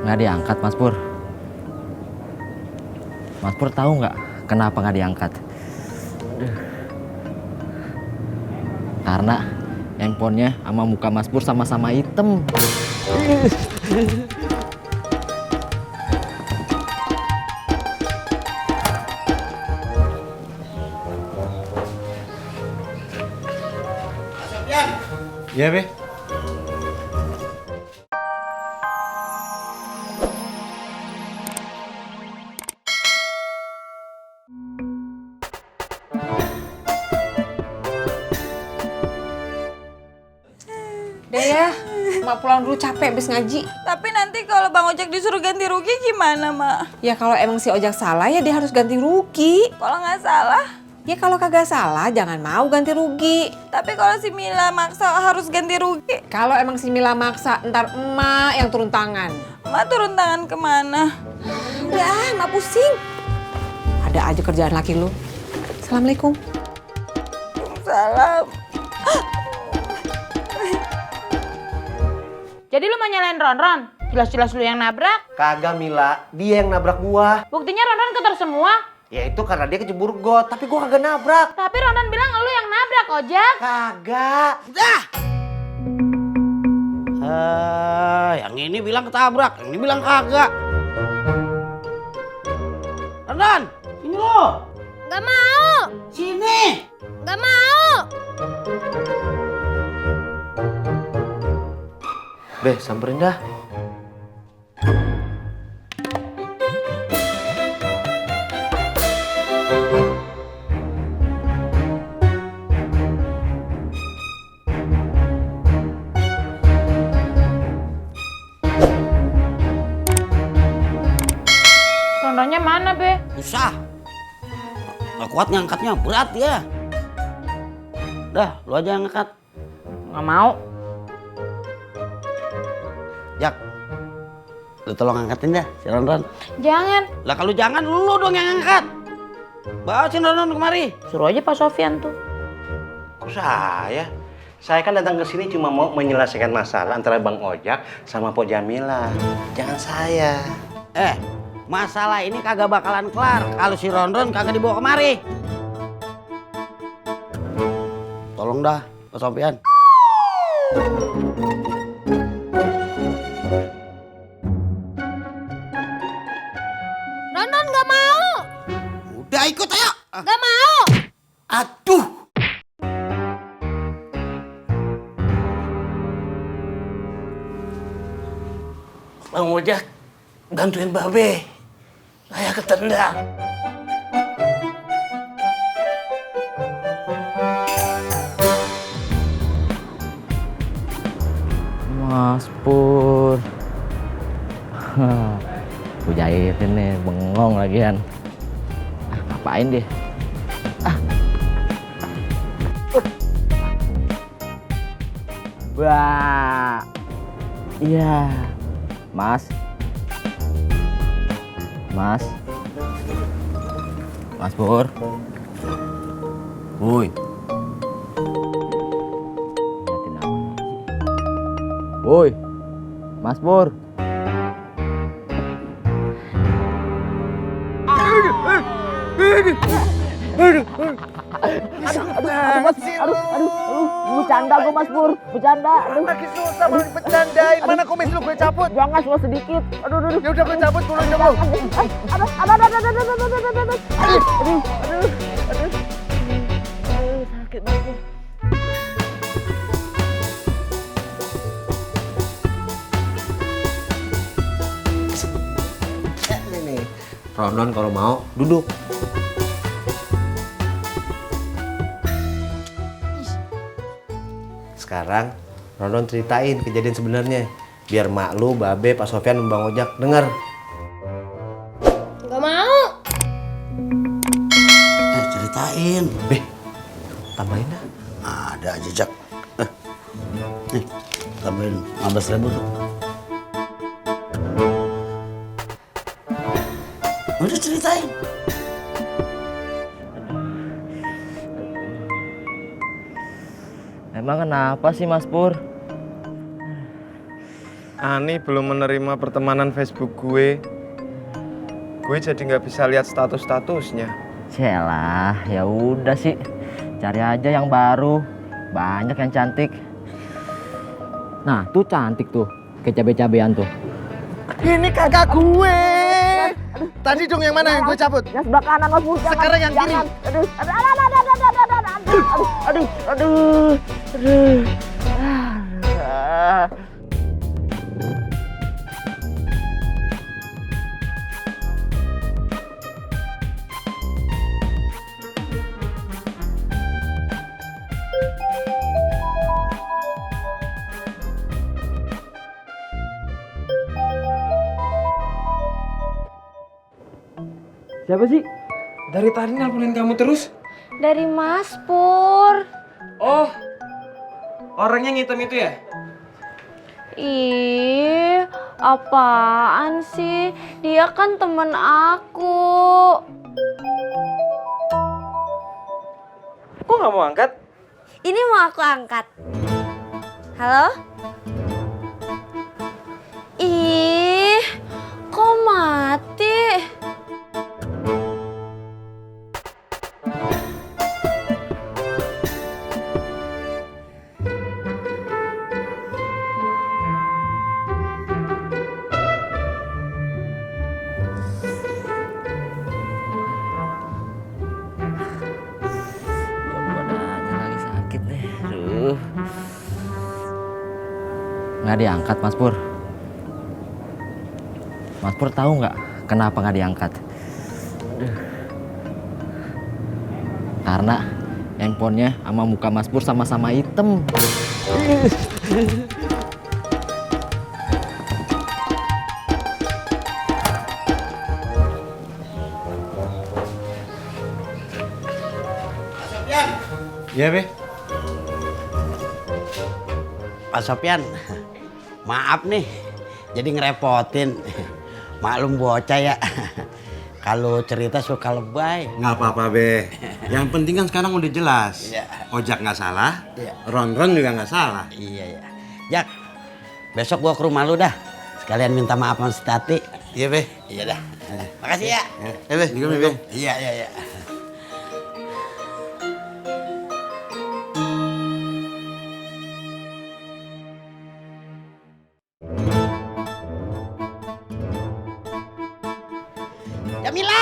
Nggak diangkat, Mas Pur. Mas Pur tahu nggak kenapa nggak diangkat? Karena handphonenya sama muka Mas Pur sama-sama hitam. Iya, Be. Udah ya, Mak pulang dulu capek habis ngaji. Tapi nanti kalau Bang Ojak disuruh ganti rugi gimana, Mak? Ya kalau emang si Ojak salah ya dia harus ganti rugi. Kalau nggak salah? Ya kalau kagak salah jangan mau ganti rugi. Tapi kalau si Mila maksa harus ganti rugi, Kalau emang si Mila maksa ntar emak yang turun tangan. Mak turun tangan kemana? Udah, Mak pusing. Ada aja kerjaan laki lu. Assalamualaikum. Salam. Jadi lu mau nyalain Ronron? Jelas-jelas lu yang nabrak. Kagak, Mila. Dia yang nabrak gua. Buktinya Ronron ketar semua. Ya itu karena dia kecebur got, tapi gua kagak nabrak. Tapi Ronron bilang lu yang nabrak, Ojak. Kagak. Udah. Yang ini bilang ketabrak, yang ini bilang kagak. Ronron, sini lo. Gak mau. Sini. Gak mau. Be, samperin dah. Ronronnya mana, Be? Susah. Gak kuat ngangkatnya, berat ya. Dah, lu aja yang ngangkat. Gak mau. Jak, lu tolong angkatin dah si Ronron. Jangan. Lah kalau jangan lu dong yang ngangkat. Bawa si Ronron kemari. Suruh aja Pak Sofyan tuh. Kok saya? Saya kan datang ke sini cuma mau menyelesaikan masalah antara Bang Ojak sama Po Jamila. Jangan saya. Masalah ini kagak bakalan kelar kalau si Ronron kagak dibawa kemari. Tolong dah, Pak Sofyan. Ronron gak mau. Udah ikut ayo. Gak mau. Aduh. Bang Ojak, bantuin Babe. Saya ketendang. Mas Pur. Gue jahitin nih, bengong lagian. Ngapain dia? Wah. Iya. Mas. Mas. Mas Pur. Woi. Liatin apa sih? Woi. Mas Pur. Bercanda gue Mas Pur, bercanda. Lagi susah mau bercandain. Mana kumis lu gue cabut? Jangan cuma sedikit. Aduh. Ya udah gue cabut dulu dong lu. Sakit banget. Ini Ronron kalau mau duduk. Sekarang Ronron ceritain kejadian sebenarnya biar mak lu, Babe, Pak Sofyan, dan Bang Ojak denger. Gak mau. Ceritain. Be, tambahin dah. Ada aja Jak. Nih, tambahin 15.000 tuh. Udah ceritain. Emang kenapa sih Mas Pur? Ani belum menerima pertemanan Facebook gue. Gue jadi nggak bisa lihat statusnya. Celah, ya udah sih. Cari aja yang baru. Banyak yang cantik. Nah, tuh cantik tuh. Kayak cabe-cabean tuh. Ini kakak gue. Tadi dong yang mana yang gue cabut? Yang sebelah kanan Mas Pur. Sekarang yang kiri. Aduh. Siapa sih? Dari tadi nelponin kamu terus? Dari Mas Pur. Oh, orang yang hitam itu ya? Ih, apaan sih? Dia kan temen aku. Kok nggak mau angkat? Ini mau aku angkat. Halo? Ih, kok mati? Badannya lagi sakit nih. Aduh. Nggak diangkat Mas Pur. Mas Pur tahu nggak kenapa nggak diangkat? Aduh. Karena handphonenya sama muka Mas Pur sama-sama hitam. Iya, Be. Pak Sofyan, maaf nih, jadi ngerepotin. Maklum bocah ya, kalau cerita suka lebay. Nggak apa-apa, Be. Yang penting kan sekarang udah jelas. Iya. Ojak nggak salah, Iya. Ron-Ron juga nggak salah. Iya ya. Jak, besok gua ke rumah lu dah. Sekalian minta maaf sama si Tati. Iya, Be. Iya dah. Makasih ya. Be. Gimana, Be? Iya, iya, iya. Jamila!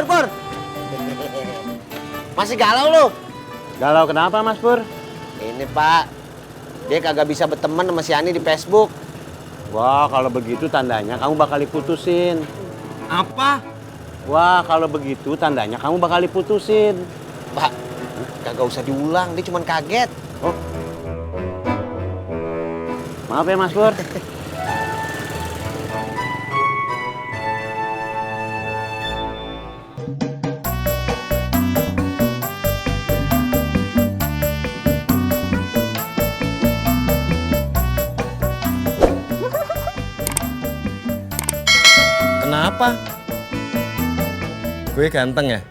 Pur. Masih galau lu? Galau kenapa, Mas Pur? Ini, Pak. Dia kagak bisa berteman sama si Ani di Facebook. Wah, kalau begitu tandanya kamu bakal diputusin. Apa? Wah, kalau begitu tandanya kamu bakal diputusin. Pak, kagak usah diulang. Dia cuma kaget. Oh. Maaf ya, Mas Pur. Kenapa? Gue ganteng ya?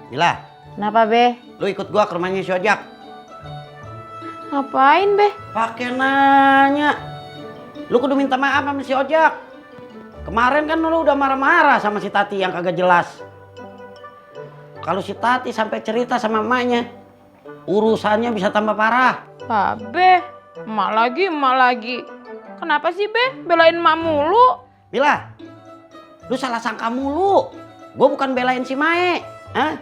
Mila, Kenapa, Be? lu ikut gua ke rumahnya si Ojak. Ngapain, Be? Pakai nanya. Lu kudu minta maaf sama si Ojak. Kemarin kan lu udah marah-marah sama si Tati yang kagak jelas. Kalau si Tati sampai cerita sama emaknya, urusannya bisa tambah parah. Be, emak lagi. Kenapa sih, Be? Belain emak mulu? Mila, lu salah sangka mulu. Gua bukan belain si Mae. Hah?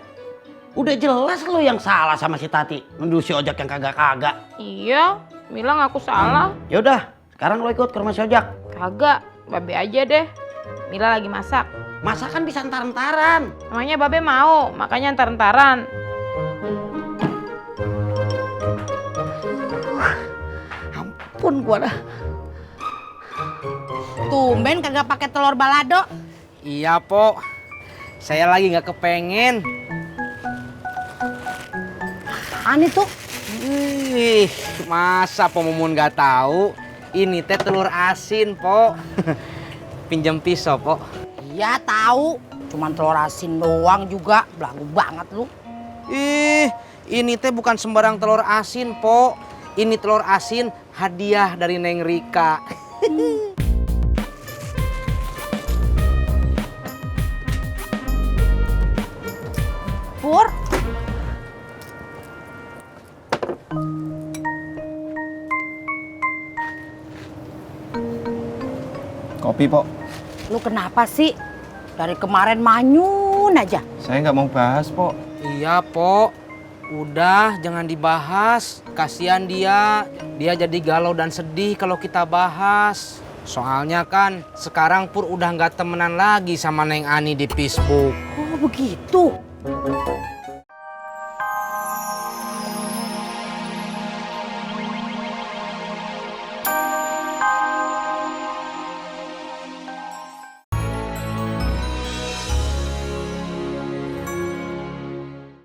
Udah jelas lu yang salah sama si Tati. Nuduh si Ojak yang kagak-kagak. Iya, Mila ngaku salah. Yaudah, sekarang lu ikut ke rumah si Ojak. Kagak, Babe aja deh. Mila lagi masak. Masakan bisa entar-entaran. Emangnya Babe mau, makanya entar-entaran. Ampun gua dah. Tumben kagak pakai telur balado. Iya, Po. Saya lagi nggak kepengen. Aneh tuh. Ih, masa Po Mumun nggak tahu? Ini teh telur asin, Po. Pinjam pisau, Po. Iya tahu. Cuman telur asin doang juga. Belagu banget lu. Ih, ini teh bukan sembarang telur asin, Po. Ini telur asin hadiah dari Neng Rika. Pur. Kopi, Pok. Lu kenapa sih? Dari kemarin manyun aja. Saya nggak mau bahas, Pok. Iya, Po. Udah, jangan dibahas. Kasihan dia. Dia jadi galau dan sedih kalau kita bahas. Soalnya kan sekarang Pur udah nggak temenan lagi sama Neng Ani di Facebook. Oh begitu.